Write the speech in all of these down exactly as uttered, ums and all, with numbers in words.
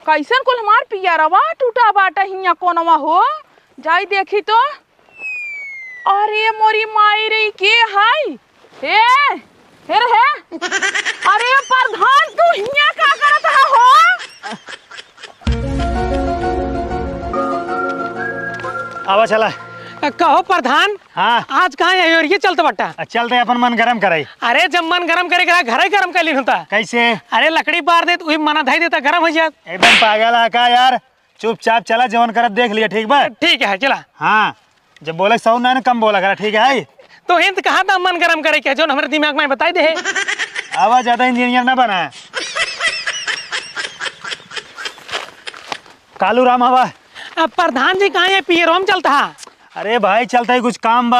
कैसन कुल हमार पियरवा टूटा बाटा हियाँ कोनवा हो? जाई देखी तो। अरे मोरी माई रे, के हाय? हे, हे रे, हे। अरे प्रधान, तू हियाँ का करत ह हो? आवा चला। अ, कहो प्रधान, हाँ। आज कहाँ यही ओरिये चलत बाटा? अ, चलते अपन मन गरम कराई। अरे जब मन गरम करे के रहा, घरे गरम कर लीन होता। कैसे? अरे लकड़ी बार देत, उही मना धई देता, गरम हो जात। एकदम पागल है का यार? चुपचाप चला, जवन करत देख लिया, ठीक बा? ठीक है, चला। हाँ, जब बोले सौ ना, ना कम बोला करा, ठीक है? तो हिंद कहा था मन गरम करे के, जौन हमरे दिमाग में बताई दे। आवा, ज्यादा इंजीनियर ना बना। कालू राम आवा। अब प्रधान जी कहाँ ये पियरोम चलता है? अरे भाई, चलता ही कुछ काम बा।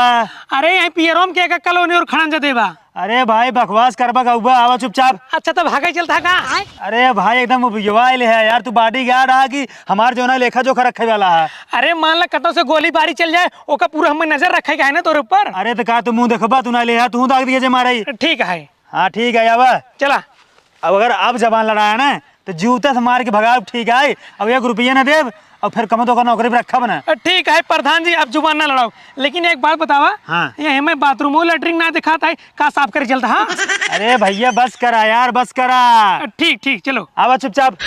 अरे, यहीं पियरोम के एक कॉलोनी और खड़न जा देबा। अरे भाई, बकवास करबा कउबा, आवा चुपचाप। अच्छा, तब भागे चलता का? अरे भाई, एकदम उबियवा आइले है यार, तू बॉडीगार्ड आ कि हमार जो ना लेखा जोखा रखे वाला है? अरे मान ला कतौ से गोलीबारी चल जाए, ओका पूरा हमें नजर रखे के है ना तोरे ऊपर। अरे तो का तू मुंह देखबा, तू ना ले, तू दाग दिए जे मारई। ठीक है। हाँ ठीक है, आवा। चला। अब अगर अब जबान लड़ाया ना, तो जूता से मार के भगाओ, ठीक है? अब एक रुपया ना देब, और फिर कम तो का नौकरी पर रखब ना। ठीक है प्रधान जी, अब जुबान ना लड़ाओ, लेकिन एक बात बतावा। हाँ। ये हमें बाथरूम और लेटरिन ना दिखाता है, का साफ करे चलता, हाँ? अरे भैया, बस करा यार, बस करा। ठीक, ठीक, चलो। आवा चुपचाप।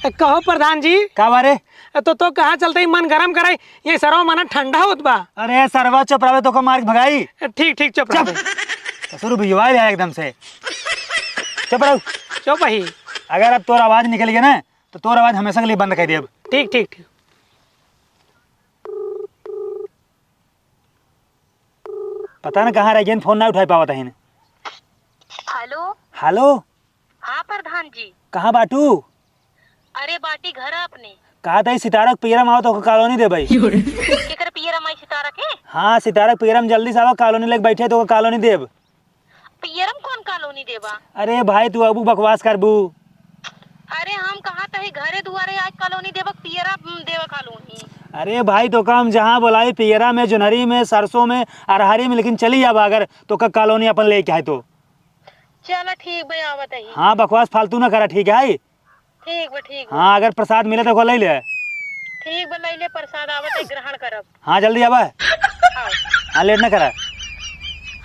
कहो प्रधान जी। का बारे? तो, तो कहाँ चलते ही मन गरम करे, ये सरवा मना ठंडा होत बा। अरे सरवा चुप रहे, तो को मार के भगाई। ठीक, ठीक, चुप रहो। ससुर भिजवाए है एकदम से। चुप रहो। चुप ही। अगर अब तोर आवाज निकल गया ना, तो तोर आवाज हमेशा के लिए बंद कर देब। ठीक, ठीक, ठीक। पता ना कहाँ रह गया, फोन ना उठाई पावत है। हेलो। हेलो। हाँ प्रधान जी। कहाँ बाटू? अरे बाटी घर अपने। कहा था सितारा के पियरा में आवा तो कॉलोनी देबई। केकर पियरा माई सितारा के? हाँ, सितारा के पियरा में जल्दी से आवा, कॉलोनी लेके बैठे तो कॉलोनी देब। पियरा में कौन कॉलोनी देबा? अरे भाई, तू अबू बकवास करबू। अरे हम कहा तही घरे दुआरे आज कॉलोनी देबा, पियरा, उम, देबा कॉलोनी। अरे भाई, तो काम जहाँ बोलाई, पियरा में, जोन्हरी में, सरसों में, अरहरी में, लेकिन चली जाबा अगर तो का कॉलोनी अपन लेके आए तो। चला ठीक बा, आवत ही। हाँ, बकवास फालतू ना करा, ठीक है? ठीक बा, ठीक बा। हाँ, अगर प्रसाद मिले तो ओको ले ले। ठीक बा, ले ले प्रसाद, आवत ही, ग्रहण करब। हाँ, जल्दी आवा। आओ। हाँ, लेट ना करा।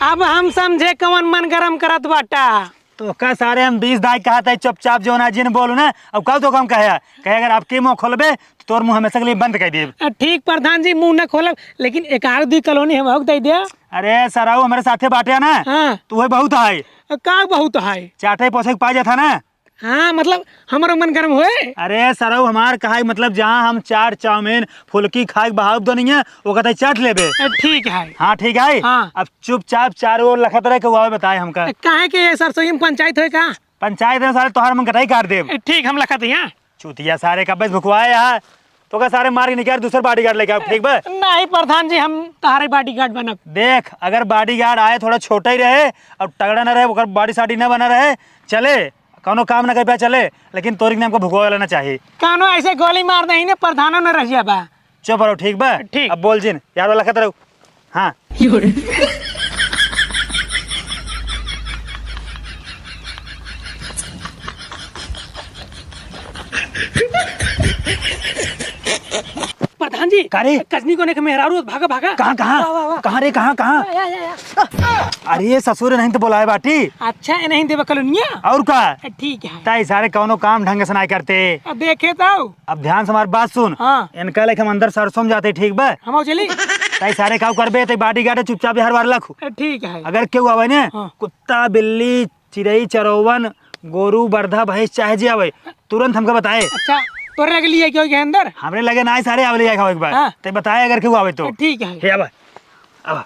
अब हम समझे कवन मन गरम करत बाटा। तो का सारे हम बीस दाई कहा था चुपचाप जो ना जिन बोलू ना, अब का तो हम कहे, कहे अगर आपके मुँह खोलबे तो तोर मुँह हमेशा के लिए बंद कर देब। अ, ठीक प्रधान जी, मुँह ना खोलब, लेकिन एक आध दुई कॉलोनी हम दे दिया। अरे सराऊ हमारे साथे बाटे ना, हाँ। तू है बहुत है। अ, का बहुत है? चाटे पोसे के पा जाता ना। हाँ, मतलब, हमरो मन गरम होए। अरे सरऊ, हमार कहा मतलब, जहाँ हम चाट, चाउमीन, फुलकी खाए के बहाव दो नहीं है, वो कहते चाट लेबे। ए, ठीक है। हाँ, ठीक है। हाँ। अब चुपचाप चारों ओर लखत रहे, केहू आवे बताए हमका। ए, काहे के ये सरसोई में पंचायत होए का? पंचायत में सारे तोहार मन कटाई काट देब। ए, ठीक, हम लखत ही, हाँ। चूतिया सारे, कब्बे से भुकवाए यहाँ। तो का सारे मार के निकाल, दूसर बॉडीगार्ड लेके आओ, ठीक बा? नहीं प्रधान जी, हम तोहारे बॉडीगार्ड बनब। देख, अगर बॉडीगार्ड आए, थोड़ा छोटा ही रहे और तगड़ा ना रहे, ओकर बॉडी साडी ना बना रहे, चले, कौनो काम ना कर पाए, चले, लेकिन तोरी के नाम का भुगवे वाला ना चाही। कानो ऐसे गोली मार दही ने, प्रधानो न रह जाबा। चुप रहो, ठीक बा? ठीक। अब बोल जिन, यार वाला खतरा। हाँ। प्रधान जी, का रे? कजनी को ने के मेहरारू, भागा, भागा। कहाँ, कहाँ? वाह, वाह, वाह। कहाँ रे, कहाँ, कहाँ? या, या, या। अरे ससुर, नहीं तो बोलाए बाटी। अच्छा, ये नहीं देवा कॉलोनिया? और का? ठीक है। ताई सारे कौनो काम ढंग से नहीं करते। अब देखे तो। अब ध्यान से हमारी बात सुन। हाँ। इनका लेके हम अंदर सरसों में जाते, ठीक बा? हम चली। ताई सारे का करबे, ताई बॉडीगार्ड है, चुपचाप हर बार लखू। ठीक है। अगर केहू आवे ने, हाँ। कुत्ता, बिल्ली, चिरई, चरौवन, गोरू, बरधा, भैंस, चाहे जे आवे, तुरंत हमका बताए। अच्छा, तोरे लगे लिए क्यों के अंदर? हमरे लगे ना आए, सारे आवे ले आए खाओ एक बार। हाँ। ते बताए अगर केहू आवे तो। ठीक है। हे आवा, आवा।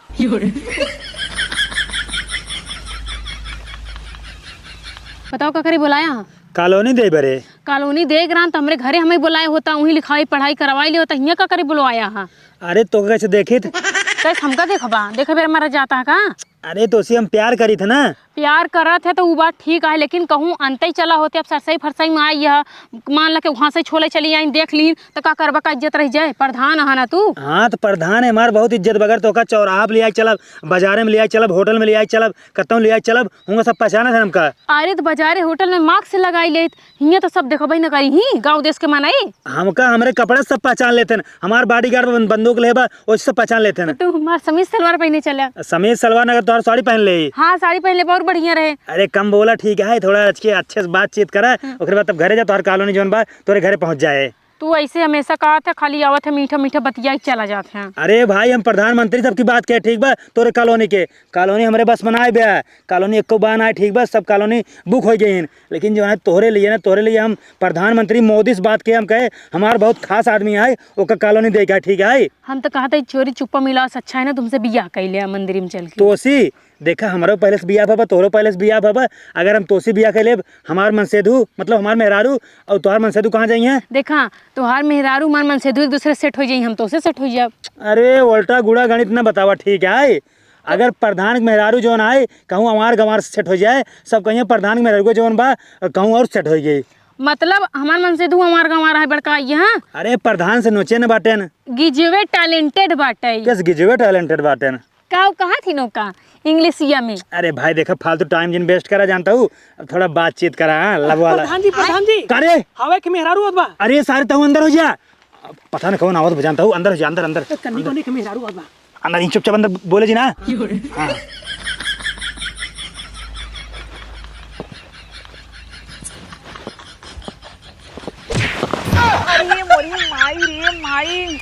बताओ, का करे बुलाया हा? कॉलोनी दे बरे। कॉलोनी देख रहा तो हमरे घरे हमें बुलाए होता, वहीं लिखाई पढ़ाई करवाई ले होता, हियाँ का करे बुलवाया हा? अरे तो कैसे देखित? कैसे हमका देखबा? देखे बेर मरा जाता है का? अरे, तोसे हम प्यार करीत है ना। प्यार करत है तो उ बात ठीक है, लेकिन कहूँ अंतई चला होते, अब सरसई फरसई में आई है, मान ला के वहाँ से छोले चली आई, देख लीन, तो का करबा, का इज्जत रह जाए? प्रधान है ना तू। हाँ, तो प्रधान है, हमार बहुत इज्जत बा। अगर तोका चौराहा पे ले आई चलब, बाजारे में ले आई चलब, होटल में ले आई चलब, कतौ ले आई चलब, हुआ सब पहचानत है हमका। अरे, तो बाजारे होटल में mask लगाई लेत, हियाँ तो सब देखबे न करी, ही गाँव देश के मनई। हमका हमरे कपड़ा से सब पहचान लेते हैं, हमार bodyguard बन-, बंदूक ले बा, ओसे सब पहचान लेते हैं। तू हमार समीज सलवार पहने चला। समीज सलवार ना, अगर तोहार साड़ी पहन ले। हाँ, साड़ी पहन ले, बहुत बढ़िया रहे। अरे कम बोला, ठीक है, थोड़ा अच्छे, अच्छे से बातचीत करा, हाँ। ओकरे बाद तब घरे जा, तोहार colony जौन बा, तोरे घरे पहुँच जाए। तू ऐसे हमेशा कहत है, खाली आवत है, मीठा मीठा बतिया के चला जात है। अरे भाई, हम प्रधानमंत्री सबकी बात कहे, ठीक बा, तोरे colony के, colony हमरे बस में ना आए बे, colony एको बा ना आए, ठीक बा, सब colony book हो गई हैं, लेकिन जौन है तोहरे लिए ना, तोहरे लिए हम प्रधानमंत्री मोदी से बात किए, हम कहे हमार बहुत खास आदमी है, ओका colony दे के, ठीक है। हम तो कहते हैं चोरी चुप्पा मिला से अच्छा है ना तुमसे बियाह कर ले मंदिर में चल के। तोसी, देखा, हमरो पहले से बियाह भवा, तोहरो पहले से बियाह भवा, अगर हम तोसी बियाह कर लेब, हमार मनसेधु, मतलब हमार मेहरारू और तोहार मनसेधु कहाँ जाइए? देखा, तोहार मेहरारू हमार मनसेधु एक दूसरे से set हो जाई, हम तोसे set हो जाब। अरे उल्टा गुड़ा गणित न बतावा, ठीक है। अगर प्रधान के मेहरारू जौन आए, कहूँ हमार गंवार से set हो जाए, सब कहिए प्रधान के मेहरारू जौन बा, कहूँ और set हो गई। मतलब हमार मनसेधु हमार गंवार है बड़का, ये हाँ? अरे प्रधान से नोचे न बाटेन। गिजवे talented बाटे। किस गिजवे talented बाटेन? का उ कहा थी नौका इंग्लिशिया में? अरे भाई देखा, फालतू time जिन waste करा, जानता हूँ, अब थोड़ा बातचीत करा, हाँ, love वाला। प्रधान जी, प्रधान जी। का रे? हवा के मेहरारू होत बा। अरे सारे तहु अंदर हो जा। पता न कौन आवत बा, जानता हूँ, अंदर हो जा, अंदर, अंदर। ए, कन्नी अंदर। कोने के मेहरारू आवत बा। अंदर ही चुपचाप अंदर बोले जी ना। हाँ। अरे मोरी माई रे माई।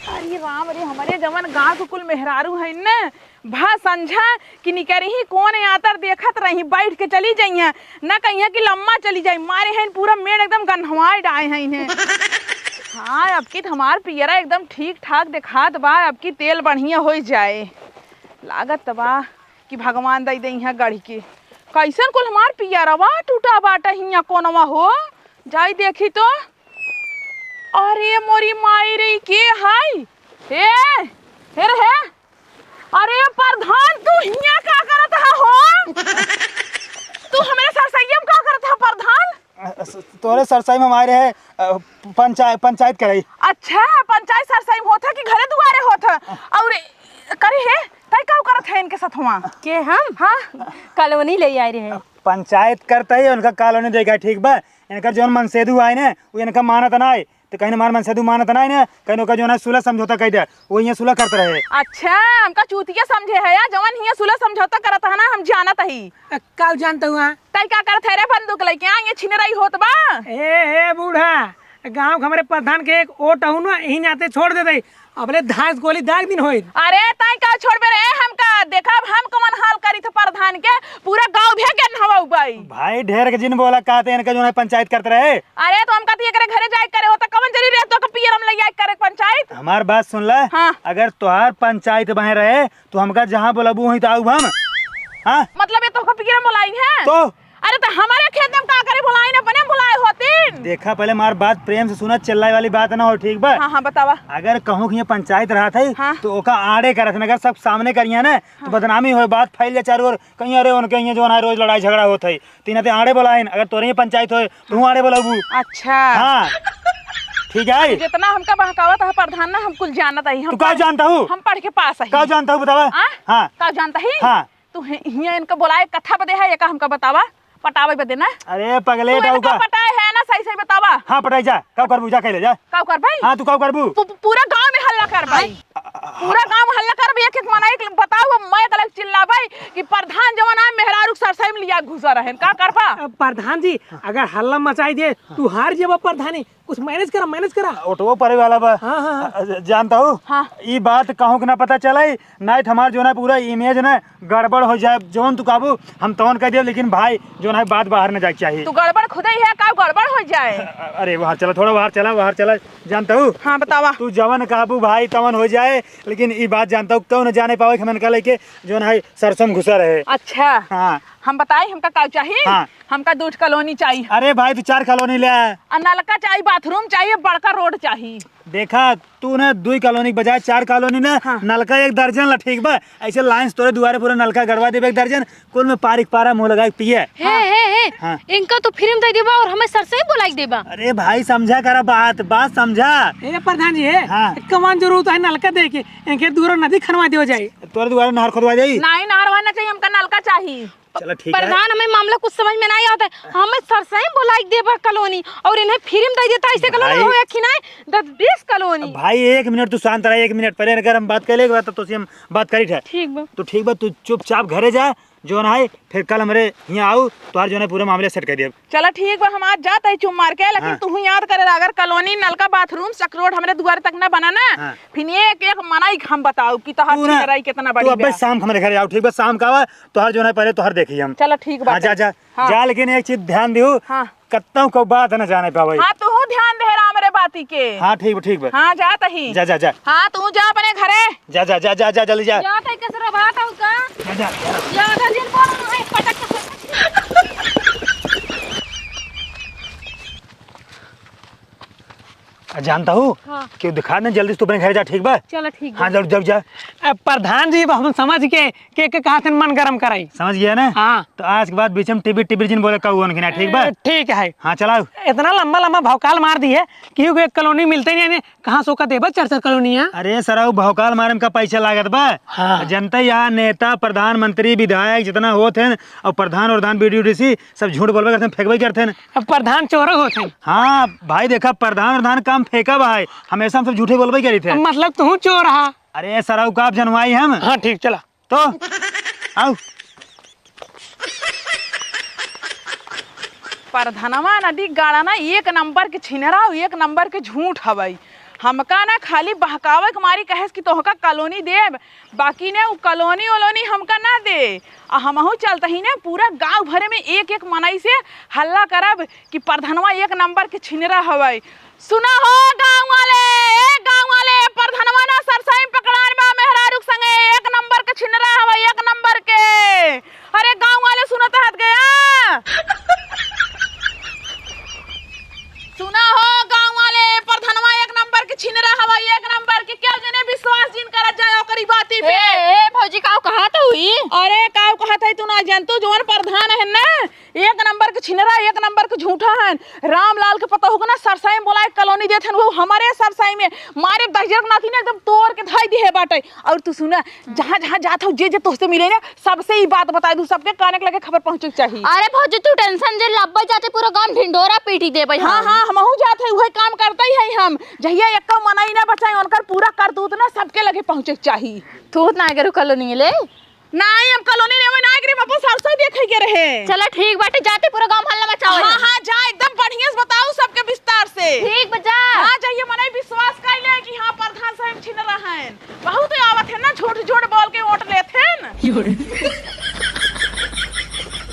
अरे राम रे, हमरे जवन गाँव के कुल मेहरारू है न, भा संझा कि निकरही कोन आतर देखत रही, बैठ के चली जइहें, न कहिहें कि लम्मा चली जाई, मारे हैं पूरा मेड़ एकदम गन्हवाए डाए हैं इन्हें। हाँ, अब की त हमार पियरा एकदम ठीक ठाक देखात बा, अब की तेल बढ़िया होइ जाए। लागत त बा कि भगवान दइ देइहें गढ़ि के। कइसन कुल हमार पियरवा टूटा बाटा हियाँ कोनवा हो, जाई देखी तो। अरे मोरी माई रे, ई के हाय? हे, हे रे हे। अरे प्रधान, तू हियाँ का करत ह हो? तू हमरे सरसैया में का करत ह प्रधान? अ, स-, तोरे सरसई में हम आए रहे, अ, पंचाय-, पंचायत कराई। अच्छा, पंचायत सरसई में होत ह कि घरे दुआरे होत ह? और करे हे, तै का करत ह इनके सथवा? के हम? हाँ। Colony ले आए रहे। पंचायत करते ही उनका colony देगा, ठीक बा? इनका जौन मनसेधु आए ने, वो इनका मानत ना आए। तो कहीं हमार मनसेधु मानत ना आए ने, कहीं ओकर जौन है सुलह समझौता कह दे, वो यहाँ सुलह करत रहे। अच्छा, हमका चूतिया समझे है या? जवन हियाँ सुलह समझौता करत है ना, हम जानत ही। अ, का जानत हुआ? तै का करत है रे बंदूक लेके? आ, ये छिनरई होत बा। ए, ए बूढ़ा, गाँव के हमरे प्रधान के एक ओट अहू ना, इही नाते छोड़ दे दे। अबले धांस गोली दाग दिन होई। अरे, तै का छोड़बे रे हमका? देखा, अब हम कवन हाल करी थे प्रधान के, पूरा गाँव भे गन्हवा उबाई। भाई, ढेर के जिन बोला, कहते इनका जौन है पंचायत करत रहे। अरे, तो हम कहती एकरे घरे जाए करे हो, तो कवन जरूरी रहे तो के पियर हम ले आए करे पंचायत? हमार बात सुन ले। हाँ। अगर तोहार पंचायत बहे रहे, तो हमका जहाँ बोलबू वहीं तो आउब हम। हाँ? मतलब ये तोहका पियर बोलाई है? तो? अरे तो हमारे खेत में का करे बोलाई ना, अपने बोलाए होतीन। देखा, पहले हमार बात प्रेम से सुना, चिल्लाए वाली बात ना हो, ठीक बा? हाँ, हाँ, बतावा। अगर कहूँ कि ये पंचायत रहत है, हाँ। तो ओका आड़े करत है, अगर सब सामने करिया ना, तो हाँ। बदनामी होए, बात फैल जाए चारों ओर, कहीं अरे उनके यहाँ जौन है रोज लड़ाई झगड़ा होत है, तीन ते आड़े बोलाइन, अगर तोरे ही पंचायत होए, तू आड़े बोलाबू। अच्छा। हाँ। ठीक है। जितना हमका बहकावत है प्रधान ना, हम कुल जानत ही। हम तू का पढ़-, जानता हूँ? हम पढ़ के पास ही। का जानता हूँ बतावा? आ? हाँ। का जानता ही? हाँ। तू हि-, हियाँ इनका बोलाए कथा बदे है, एका हमका बतावा, पटावे बदे ना? अरे पगले तू टाऊ इनका का? पटाए है ना, सही सही बतावा। हाँ, पटाई जा। का करबू? जा कहले जा। का करबे? हाँ, तू का करबू? पू-, पूरा गांव में हल्ला करबे। पूरा गांव में हल्ला करबे, एक एक मनाई के बताओ, मैं एक अलग चिल्लाबे कि प्रधान जवन आए मेहरारू के सरसई में लिया घुसा रहन, का करबा? अ, प्रधान जी, अगर हल्ला मचाई दे, तू हार जेबा प्रधानी। कुछ manage करा, manage करा। ओटवो परे वाला बा। हाँ, हाँ, हाँ। अ, जानता हूँ? हाँ। ई बात कहूँ के ना पता चलाई, नाइट हमार जो ना पूरा image ना गड़बड़ हो जाए। जौन तू काबू हम तौन कह दियो, लेकिन भाई जो ना बात बाहर न जाए के चाहिए। तू गड़बड़ खुदे ही है, का गड़बड़ हो जाए? अ-, अरे बाहर चला, थोड़ा बाहर चला, बाहर चला। जानता हूँ? हाँ, बतावा। तू जवन काबू भाई तवन हो जाए, लेकिन ई बात जानता हूँ, क्यों न जाने पावे कि हम इनका लेके जो ना सरसों में घुसा रहे। अच्छा। हाँ। हम बताई हमका का चाही? हाँ। हमका दू ठे कॉलोनी चाही। अरे भाई, तू चार कॉलोनी ले आ। आ नलका चाही, बाथरूम चाही, बड़का रोड चाही। देखा, तू ना दुई कॉलोनी के बजाय चार कॉलोनी ना, हाँ। नलका एक दर्जन ला, ठीक बा? ऐसे लाइन से तोरे दुआरे पूरा नलका गड़वा देबे एक दर्जन, कुल में पारी के पारा मुँह लगा के पिए। हे, हाँ। हे, हे, हाँ। इनका तो फ्री में दे देबा और हमें सरसों ही बोलाई देबा। अरे भाई, समझा करा बात, बात समझा। ए प्रधान जी, हे, हाँ। कमान जरूरत है नलका दे के, इनके दूर नदी खनवा दियो जाए। तोरे दुआरे नहर खोदवा जाई? नहीं, नहर होना चाहिए, हमका नलका चाहिए। चलो ठीक है। प्रधान, हमें मामला कुछ समझ में नहीं आवत है। हमें सरसों ही बोलाई देबा कॉलोनी और इन्हें फ्री में दे देता, ऐसे कॉलोनी भाई। हो या कि नहीं, दस बीस कॉलोनी। भाई, एक मिनट तू शांत रहा, एक मिनट। पहले अगर हम बात कर ले, एक बार तो तुझसे हम बात करी थे। ठीक बा। तो ठीक बा, तू चुपचाप घरे जा, जो ना है, फिर कल हमरे यहाँ आऊ, तोहार जो ना पूरे मामले सेट कर दिया। चला ठीक बा, हम आज जात है चुप मार के, लेकिन हाँ। तू याद करे, अगर कॉलोनी, नलका, बाथरूम, सक रोड हमरे दुआरे तक ना बना ना, हाँ। फिर एक एक मनई के हम बताऊ कि तोहार तू ना, चिंगराई कितना तू बड़ी अब्बे बा। शाम के हमरे घरे आऊ, ठीक बा? शाम का आवा, तोहार जो ना पहले तोहार देखी हम। चला ठीक बा। हाँ, जा, जा, हाँ। जा, लेकिन एक चीज ध्यान दियो, हाँ। कत्तौ को बात ना जाने पावे। हाँ, तू ध्यान दे राम रे बाती के। हाँ, ठीक बा, ठीक बा। हाँ, जा तही। जा, जा, जा। हाँ, तू जा अपने घरे। जा, जा, जा, जा, जा, जल्दी जा। जा तही, कसरो बात हो का? जा, जा, जा। ज्यादा दिन बोल रहा है, पटक के। आ, जानता हूँ, हाँ। क्यों दिखा दे, जल्दी से तू अपने घर जा, ठीक बा? चलो, ठीक बा। हाँ, जरूर, जरूर जा। अब प्रधान जी, अब हम समझ के, के, के कहा से मन गरम कराई। समझ गया ना? हाँ। तो आज के बाद बीच में टिबिर टिबिर जिन बोले कहू उनके ना, ठीक बा? ए, ठीक है। हाँ, चलाओ। इतना लंबा लंबा भौकाल मार दिए, क्यों एक कॉलोनी मिलते नहीं है, कहाँ से ओका देबा चार चार कॉलोनी है? अरे सराऊ, भौकाल मारे में का पैसा लागत बा? हाँ। जनता यहाँ नेता, प्रधानमंत्री, विधायक जितना होत हैं, और प्रधान और धान बीडीओ डीसी सब झूठ बोलबे करते हैं, फेंकबे करते हैं। अब प्रधान चोरो होत हैं। हाँ भाई, देखा, प्रधान और धान काम फेंका भाई, हमेशा हम सब झूठे बोलबे करी थे। अब मतलब तू चोर रहा। अरे सराऊ, का आप जनवाई हम? हाँ, ठीक, चला। तो आओ। परधनवा नदी गाड़ा ना एक नंबर के छिनरा, एक नंबर के झूठ हवई। हमका ना खाली बहकावे के मारी कहेस कि तोहका कॉलोनी देब, बाकी ने उ कॉलोनी ओलोनी हमका ना दे। आ हमहू चलतही ने पूरा गांव भरे में एक एक मनई से हल्ला करब कि परधनवा एक नंबर के छिनरा हवई। सुना हो गाँव वाले, ए गाँव वाले, परधनवा ना सरसई पकड़ान बा मेहरारू के संगे, एक नंबर के छिनरा हवे, एक नंबर के। अरे गाँव वाले सुनत हत गया। सुना हो गाँव वाले, परधनवा एक नंबर के छिनरा हवे, एक नंबर के। केहू जने विश्वास जिन करत जाए ओकरी बाती पे। ए, ए भौजी, काऊ कहत हुई? अरे काऊ कहत है, तू ना जानतू, जवन परधान है ना, एक नंबर के छिनरा, एक नंबर के झूठा हन। रामलाल के पतोह के ना सरसाई में बोलाए कॉलोनी देत हन, वो हमारे सरसाई में मारे दहिजर के नाती ना एकदम तोड़ के धाई दिहे बाटे। और तू सुना, जहाँ जहाँ जात हो, जे जे तोहसे मिले ना, सबसे ई बात बताई दू, सबके काने के लगे खबर पहुँचे के चाही। अरे भौजी, तू टेंशन जे लब्बे जाते पूरा गांव ढिंढोरा पीटी देबे हाँ, हम। हाँ, हमहू जात है, उहे काम करते ही है हम। जहिया एक्को मनई ना बचाए, उनकर पूरा करतूत ना सबके लगे पहुँचे के चाही। तू ना अगर कॉलोनी ले नाई, हम कॉलोनी में नाई गिरी, हम अपन सरसों देखे के रहे। चला ठीक बाटे, जाते पूरा गांव मोहल्ला मचाओ हाँ, है। हाँ, जा एकदम बढ़िया से बताओ सबके विस्तार से। ठीक बा, जा। हाँ, जाइए मनई विश्वास कर ले कि हाँ प्रधान साहब छिन रहन। बहुत आवत है ना, झूठ झूठ बोल के वोट लेत हैं।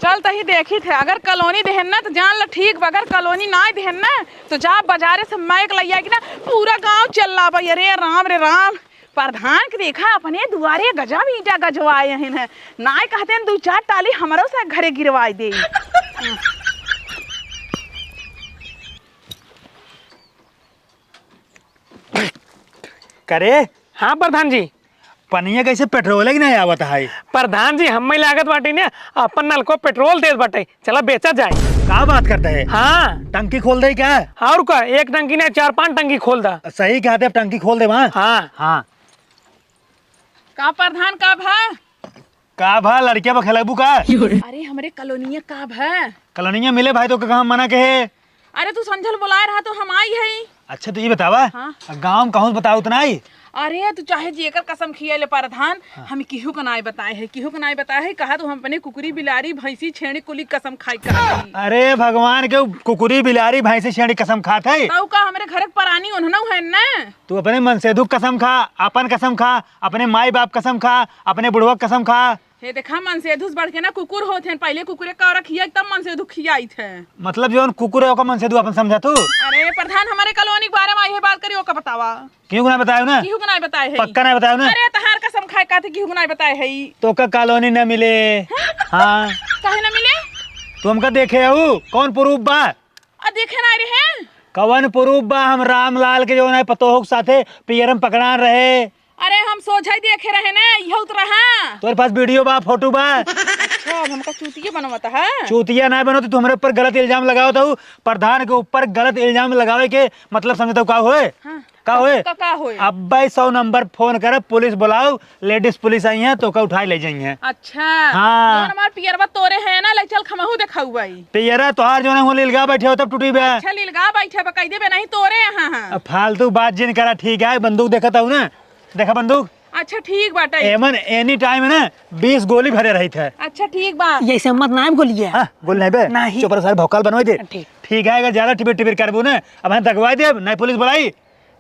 चल तही देखी थे, अगर कॉलोनी देहन ना तो जान ल ठीक बा, अगर कॉलोनी नाई देहन ना तो जा बाजारे से माइक लइया कि ना पूरा गांव चिल्लाबा, अरे राम रे राम। प्रधान के देखा, अपने दुआरे गजब ईंटा गजवाए हन, नाय कहते हैं, दू चार टाली हमरो से घरे गिरवाए दे। करे? हाँ प्रधान जी। पनिया कैसे पेट्रोल है कि नहीं आवत है? प्रधान जी, हमें लागत बाटी ने अपन नलको पेट्रोल देत बाटे। चला बेचा जाए। का बात करता है? हाँ। टंकी खोल दे क्या? और का, एक टंकी नहीं, चार पांच टंकी खोल दा। सही कहते, अब टंकी खोल दे वहाँ। हाँ। हाँ। का प्रधान, का भा? का भा, लड़किया बा खेलबू का? अरे, हमरे कॉलोनिया का भा? कॉलोनिया मिले भाई, तो कहाँ मना के है? अरे, तू संझल बोलाए रहा तो हम आई है। अच्छा, तो ये बतावा, हाँ। गाँव में कहूँ बताओ तो नहीं? अरे, तू चाहे जेकर कसम खिया ले प्रधान, हाँ। हम केहू का नाय बताए है, केहू का नाय बताए है। कहा तो हम अपने कुकुरी, बिलारी, भैंसी, छेड़ी कुली कसम खाई कहा। अरे भगवान के, कुकुरी, बिलारी, भैंसी, छेड़ी कसम खात है। तऊ का हमरे घर के परानी उन्हनऊ है ना? तू अपने मनसेधु कसम खा, अपन कसम खा, अपने माई बाप कसम खा, अपने बुढ़वा कसम खा। हे देखा, मनसेधु से बढ़ के ना कुकुर होत हैं। पहिले कुकुरे का औरत खियाई, तब मनसेधु खियाई थे। मतलब जौन कुकुर है ओका मनसेधु अपन समझा तू? अरे प्रधान, हमारे कॉलोनी के बारे में आई है बात करी, ओका बतावा। केहू के नाहीं बतायो ना? केहू के नाहीं बताए है। पक्का नाहीं बतायो ना? अरे तहार कसम खाए, कहते केहू के नाहीं बताए है। तोका कॉलोनी न मिले। हाँ? हाँ। काहे न मिले? तू हमका देखे हऊ? कौन proof बा? आ देखे नाहीं रहे। कवन proof बा? हम रामलाल के जौन है पतोह के साथे पियरम पकड़ान रहे। अरे हम सोझा ही देखे रहे ना, इहौ तो रहा। तोरे पास video बा, photo बा? अच्छा, अब हमका चूतिया बनवत है? चूतिया नाहीं बनवत, तू हमरे ऊपर गलत इल्जाम लगावत हऊ। प्रधान के ऊपर गलत इल्जाम लगावे के मतलब समझत हऊ का होए? हाँ। का होए? का, का होए? अब्बे सौ नंबर phone करब, पुलिस बुलाओ, ladies पुलिस आई हैं, तोका उठाए ले जाई हैं। अच्छा। हाँ। जौन हमार पियरवा तोरे है ना, ले चल, हमहू देखउबई। पियरा तोहार जौन है, वो लिलगा बैठे हो तब टूटी बे। अच्छा, लिलगा बैठे बा, कह देबे नहीं तोरे यहाँ, हाँ। अब फालतू बात जिन करा, ठीक है, बंदूक देखत हऊ ना, देखा बंदूक। अच्छा, ठीक बाटे। एमन any time ना बीस गोली भरे रही थे। अच्छा, ठीक बा। ये से मत नाम गोली है। हाँ, गोली नहीं बे। नहीं। चुप रह, सारे भौकाल बनवाई दे। ठीक। ठीक है, अगर ज्यादा टिबिर टिबिर करबू ना, अब हम दगवाई देब, नहीं पुलिस बुलाई।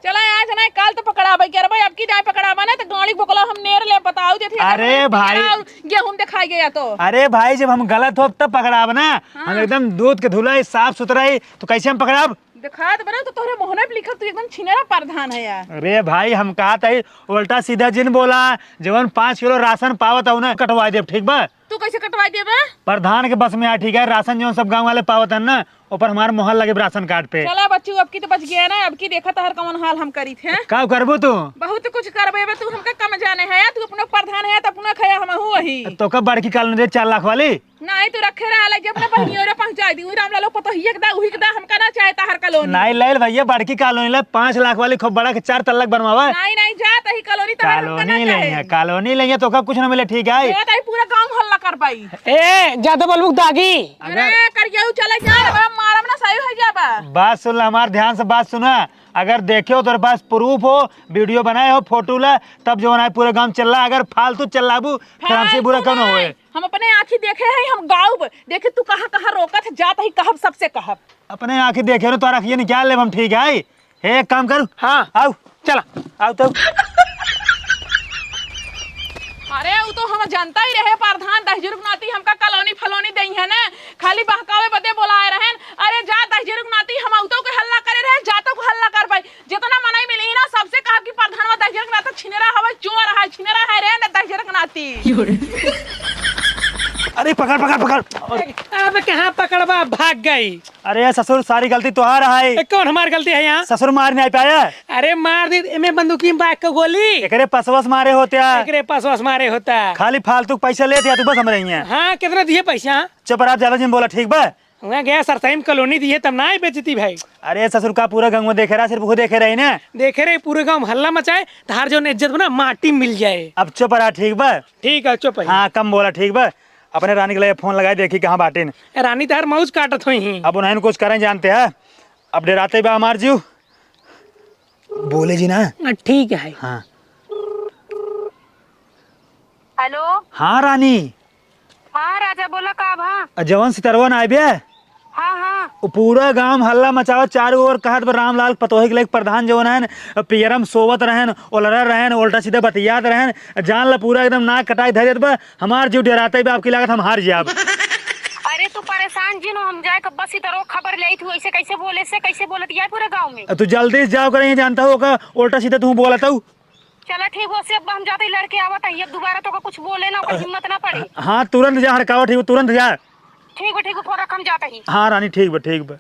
चला, आज ना, काल तो पकड़ाबे करबे, अब की दाई पकड़ाबे ना, तो गाड़ी बोकला हम नेर ले बताओ जे थे, अरे भाई। गेहूं दिखाई गया तो। अरे भाई, जब हम गलत होब, तब पकड़ाब ना। हाँ। हम एकदम दूध के धुलाई, साफ सुथरा ही, तो कैसे हम पकड़ाब? दिखात बना तो तोहरे मोहना पे लिखल, तू एकदम छिनेरा प्रधान है यार। अरे भाई, हम कहत हई, उल्टा सीधा जिन बोला, जवन पाँच किलो राशन पावत हऊ ना, कटवाई देब, ठीक बा? तू कैसे कटवाई देबे? प्रधान के बस में आ, ठीक है, राशन जवन सब गाँव वाले पावत हन ना, ऊपर हमार मोहर लगे राशन कार्ड पे। चला बच्चू, अब की तो बच गया ना, अब की देखा तहर कौन हाल हम करी थे। का करबू तू? बहुत कुछ करबे बे, तू हमका कम जाने है, तू अपना प्रधान है, तो अपना खाया हम वही। तो का बड़की कॉलोनी दे चार लाख वाली? नहीं, तू रखे रहा, ले जे अपना बहिनियों रे पहुंचाई दी, रामलाल पतोहिया के दा, उही के दा, हमका ना चाहे तहर कॉलोनी। नहीं, ले ले भैया, बड़की कॉलोनी ले, पाँच लाख वाली खूब बड़ा के चार तल्ला बनवावा। नहीं, नहीं, जा तही कॉलोनी तहर हमका ना कॉलोनी ले चाहे। है, कॉलोनी ले है, तो का कुछ ना मिले, ठीक है? जा तही पूरा गांव हल्ला करबाई। ए, ज्यादा बोलबू दागी। अरे, अगर करियऊ चले जा रे, बा, मारब ना, सही हो जाबा। बात सुन ले, हमार ध्यान से बात सुना। अगर देखे हो, तोरे पास proof हो, video बनाए हो, photo ला, तब जवन है पूरे गांव चिल्ला। अगर फालतू चिल्लाबू, फिर हमसे बुरा कौन होए? हम अपने आँखी देखे हैं, हम गाउब। देखे तू कहाँ कहाँ रोकत है, जात ही कहब, सबसे कहब। अपने आँखी देखे ना, तोरा आँखिए निकाल लेब हम, ठीक है? हे, एक काम कर। हाँ। आउ। चला। आउ तो। अरे, उ तो हम जनता ही रहे, प्रधान दहिजरुक नाती हमका कॉलोनी फलोनी देई है ना, खाली बहकावे बदे बोलाए रहन। अरे, जा दहिजरुक नाती, हम उतो के हल्ला करे रहे, जा तो के हल्ला करबे। जितना मनई मिली ना, सबसे कहा कि प्रधानवा दहिजर के नाती छिनरा हवे, चोर है, छिनरा है रे, न दहिजर के नाती। अरे पकड़, पकड़, पकड़। अब कहाँ पकड़बा, भाग गई। अरे ससुर, सारी गलती तोहार है। ए, कौन हमार गलती है यहाँ? ससुर मार नहीं पाया। अरे मार दी, एमे बंदूकी में बाग के गोली। एकरे पसवस मारे होते हैं। एकरे पसवस मारे होता। खाली फालतू पैसा लेते हैं तू, बस हम रही हैं। हाँ, कितना दिए पैसा? चुप रहा, ज्यादा जिन बोला, ठीक बा? वहाँ गया सरसई में कॉलोनी दिए, तब ना आई बेइज्जती भाई। अरे ससुर, का पूरा गाँव में देखे रहा, सिर्फ वो देखे रहे ना। देखे रहे, पूरे गाँव में हल्ला मचाए, तहार जौन इज्जत बना माटी मिल जाए। अब चुप रहा, ठीक बा? ठीक है, चुप है। हाँ, कम बोला, ठीक बा? अपने रानी के लगे फोन लगाए, देखी कहाँ बाटिन। ए, रानी तहार मौज काटत होई ही। अब उन्हें कुछ करें जानते हैं, अब डराते बा हमार जीव। बोले जी ना। ठीक है। हाँ। हेलो। हाँ रानी। हाँ राजा, बोला का भा? आ, जवन सितरवा ना आइबे? हाँ, हाँ। उ पूरा गांव हल्ला मचावत, चारों ओर कहत बा, "रामलाल पतोही के लेके प्रधान जवन है न, पियरम सोवत रहन, ओलरा रहन, उल्टा सीधा बतियात रहन।" जान ला, पूरा एकदम नाक कटाई धर देत बा। हमार जीव डराते बा, आपकी लागत हम हार जाब। अरे तू परेशान जिन हो, हम जाए के बस सितरवा खबर ले आई, तू ऐसे कैसे बोले, से कैसे बोलत या पूरे गांव में। तू जल्दी से जाओ करे, जानता हो का उल्टा सीधा तू बोलत हो। चला ठीक, वैसे अब हम जाते ही लड़के आवत है, अब दोबारा तो का कुछ बोले ना, ओकर हिम्मत ना पड़ी। हाँ, तुरंत जा, हड़कावा, ठीक बा, तुरंत जा। ठीक बा, ठीक बा, फोन रख, हम जाते ही। हाँ रानी, ठीक बा, ठीक बा।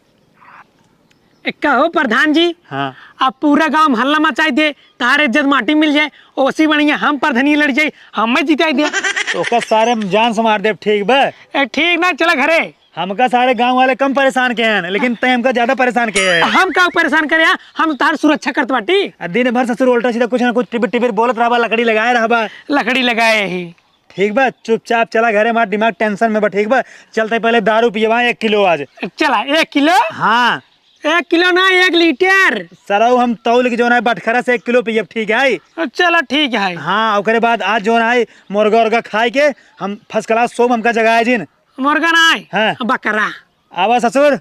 ए, कहो प्रधान जी, हाँ। अब पूरा गांव में हल्ला मचाई दे, तार इज्जत माटी मिल जाए, ओसी बढ़िया हम प्रधानी लड़ जाई, हमें जिताई दे। तो ओकर सारे जान से मार देब, ठीक बा? ए, ठीक ना, चला घरे। हमका सारे गांव वाले कम परेशान के हैं, लेकिन तै हमका ज्यादा परेशान के है। हम का परेशान करे हैं? हम तार सुरक्षा करत बाटी। आ दिन भर ससुर उल्टा सीधा कुछ ना कुछ टिबिर टिबिर बोलत रहबा, लकड़ी लगाए रहबा। लकड़ी लगाए ही। ठीक बा, चुपचाप चला घरे, हमार दिमाग tension में बा, ठीक बा? चलते पहले दारू पियवा एक किलो आज। चला, एक किलो? हाँ। एक किलो ना, एक लीटर। सरऊ हम तौल के जौन है बटखरा से एक किलो पियब, ठीक है? चला, ठीक है। हाँ, ओकरे बाद आज जौन है मुर्गा उर्गा खाए के हम first class सोब, हमका जगाए जिन। मुर्गा ना है, हाँ। बकरा। आवा ससुर।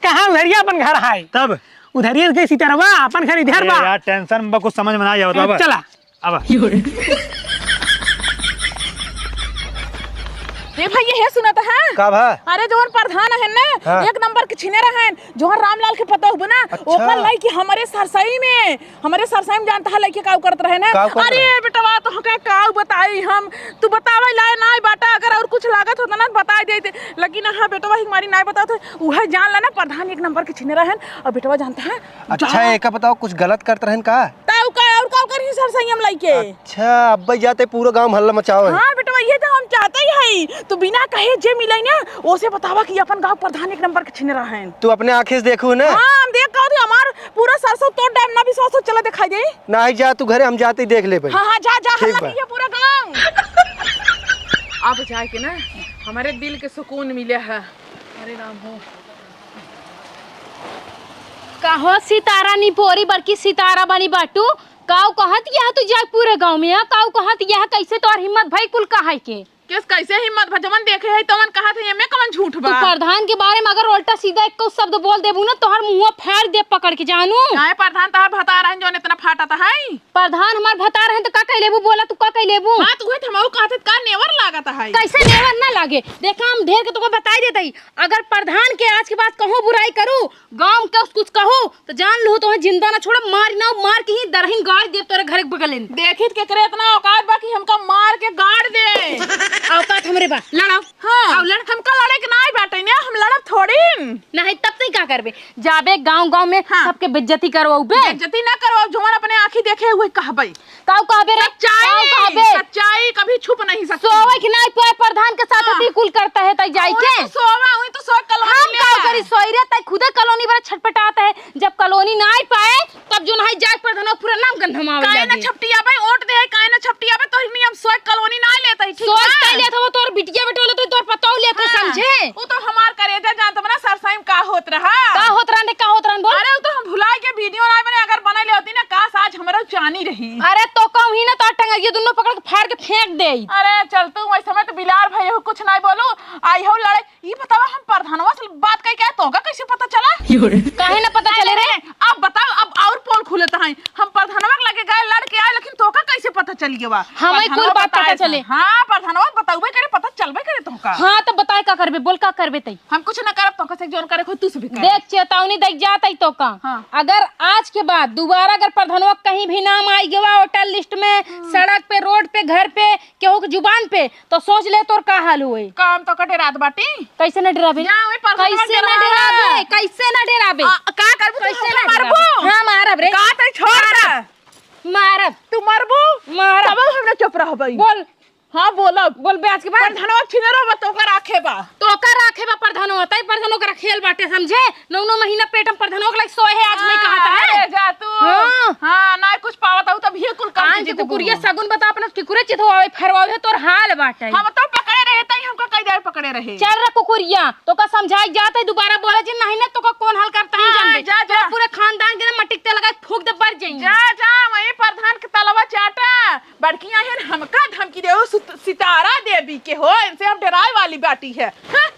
कहाँ उधरिया अपन घर है? तब? उधरिया के सितरवा, अपन घर इधर अरे बा। यार, tension में बा, कुछ समझ में ना आवत बा। चला। आवा। ए भइया, हे सुनत है? का भा? अरे, जवन प्रधान है ना, हाँ। एक नंबर के छिने रहन, जवन रामलाल के पतोह बना, अच्छा। ओकर लइके हमरे सरसई में, हमरे सरसई में जानता है लइके काऊ करत रहे ना? काऊ करत अरे रहे? बेटवा, तोहका काऊ बताई हम, तू बतावे लाए नाई बाटा, अगर और कुछ लागत होता ना, तो बताई देते, लेकिन हाँ, बेटवा ही हमारी नाई बतावत है, उहे जान ला ना, प्रधान एक नंबर के छिने रहन, और बेटवा जानता है, अच्छा, जा- एका बताओ, कुछ गलत करत रहन का? ताऊ का और का करी सरसैया में लइके? अच्छा, अब्बे जाते पूरा गांव में हल्ला मचाओ है। हाँ बेटवा, ये तो हम चाहते ही हई। तू बिना कहे जे मिले ना, ओसे बतावा कि अपन गांव प्रधान एक नंबर के छिने रहन। तू अपने आँखें से देखू ना। हाँ, हम देख कहत हई, हमार पूरा सरसों तोड़ डाल ना, विश्वास हो, चला दिखाई दे। नाही जा तू घरे, हम जाते ही देख लेबे। हाँ, हाँ, जा, जा, ठीक हल्ला बा। करिए पूरा गांव। अब जाके ना हमारे दिल के सुकून मिले है। अरे राम हो। कहो सितारा निपोरी बड़की सितारा बनी बाटू, काऊ कहत यह तू जाए पूरे गाँव में, हाँ? काऊ कहत यह कैसे तोर हिम्मत भई कुल कहे के? केस कैसे हिम्मत भा, जवन देखे है तवन कहत है, एमे कवन झूठ तू बा? प्रधान के बारे में अगर उल्टा सीधा एको शब्द बोल देबू ना, तोहर मुँह फाड़ दे पकड़ के, जानू। काहे प्रधान तोहर भतार है जौन इतना फाटत है? प्रधान हमार भतार है तो का कह लेबू? बोला तू का कह लेबू? हाँ, तू है तो हमहू कहत है, का नेवर लागत है? कैसे नेवर ना लागे? देखा हम ढेर के तोको बताई देत हई, अगर प्रधान के आज के बाद कहूँ बुराई करू, गाँव के कुछ कहू, तो जान लू, तोहे जिंदा ना छोड़ब, मार ना, मार के ही दरहिन गाड़ देब तोरे घर के बगल में। देखित केकरे इतना औकात बा कि हमका मार के गाड़ दे। औकात हमरे बा, लड़ाओ। हाँ। आओ लड़। हमका लड़े के नाई बाटे ने, हम लड़ब थोड़ी। नहीं, तब तई का करबे? जाबे गाँव गाँव में हाँ। सबके बेइज्जती करवाउबे। बेइज्जती ना करवाओ, जवन अपने आँखी देखे हुए कहबे। काऊ कहबे रे? सच्चाई, काऊ कहबे? सच्चाई कभी छुप नहीं सकती। सोवे कि नाई पाए प्रधान के साथ हाँ। अति कुल करता है तई जाई के? तो सोवा, वही तो सोवा कॉलोनी हम ले। काऊ करी सोई रे, तई खुदे कॉलोनी बड़ा छटपटात है। जब कॉलोनी नाई पाए, तब जो नाई जाए प्रधान पूरा नाम गंधमावे काहे ना लगे। छपटियाबे, ओट दे है, काहे ना छपटियाबे, तोहरी नियम सोच कॉलोनी नाई लेत है, ठीक सोच बा? तई लेत हो, तोर बिटिया बेटोले तो तोर पताऊ लेत हो, हाँ। समझे? वो तो हमार करेजा जानत बना सरसाई में का होत रहा। का होत रहन रे, का होत रहन बोल? अरे, वो तो हम भुलाए के वीडियो नाई बने, अगर बना ले होती ना, काश आज हमरो चानी रही। अरे, तो कहूँ ही ना, तो टंगरिया दुनो पकड़ के फाड़ के फेंक दे। अरे, चल तू, वैसे में तो बिलार भाई हो, कुछ नाई बोलू, आई हो लड़ाई। ई बतावा, हम प्रधानवा से बात कई के आए, तोहका कैसे पता चला? काहे ना पता चले रे? अब बताओ, अब और पोल खुलत है। हम प्रधानवा के लगे गए, लड़ के आए, लेकिन तोहका कैसे पता चल गया? हमें कुल प्रधानवा बात पता बताए चले। था। हाँ, प्रधानवा बताउबे करे, पता चलबे करे तोहका। हाँ, तो बताए का करबे, बोल का करबे तई? हम कुछ ना करब, तोहका से जौन करे कोई तू से भी कर। देख, चेतावनी देख जात है तोहका। हाँ। अगर आज के बाद दोबारा अगर प्रधानवा कहीं भी नाम आई गवा वोटर लिस्ट में, हम्म। सड़क पे, रोड पे, घर पे, केहू के जुबान पे, तो सोच ले तोर का हाल होई। का हम तोका डेरात बाटी? कैसे ना डेराबे? जा, वही प्रधानवा कैसे ना डेरावा। डेराबे? कैसे ना डेराबे? आ, का करबू तू? कैसे हमका ना मारबू? डेराबे? हाँ, मारब रे। का तई छोड़ दे। मारब। तू मारबू? मारब। तब हम ना चुप रहबई। बोल। हाँ, बोलब। बोल बे आज के बाद। प्रधानवा छिने रहबा, तोका राखे बा। तोका राखे बा प्रधानवा, तई प्रधानवा के रखेल बाटे, समझे? नौ नौ महीना पेट में प्रधानवा के लाइक सोए है, आज मैं हाँ, कहत है। अरे जा तू। हाँ। हाँ, ना कुछ पावत हूँ, तब ये कुल काम कान के जीतबू। कुकुरिया सगुन बता अपना किकुरे चिथवावे फरवावे तोर हाल बाटे। हम तो पकड़े रहे, तई हमका कई देर पकड़े रहे। चल रे कुकुरिया, तोका समझाई जात है, दोबारा बोले जी नहीं ना, तोका कौन हाल करता है हाँ, जानबे। जा, जा। तोरा पूरे खानदान के ना मट्टी के तेल लगा के फूंक दे, बर जाई। जा, जा, वही प्रधान के तलवा चाटा। बड़की आहिन हमका धमकी देउ, सुत-, सितारा देवी के हो, इनसे हम डेराए वाली बाटी है। हाँ।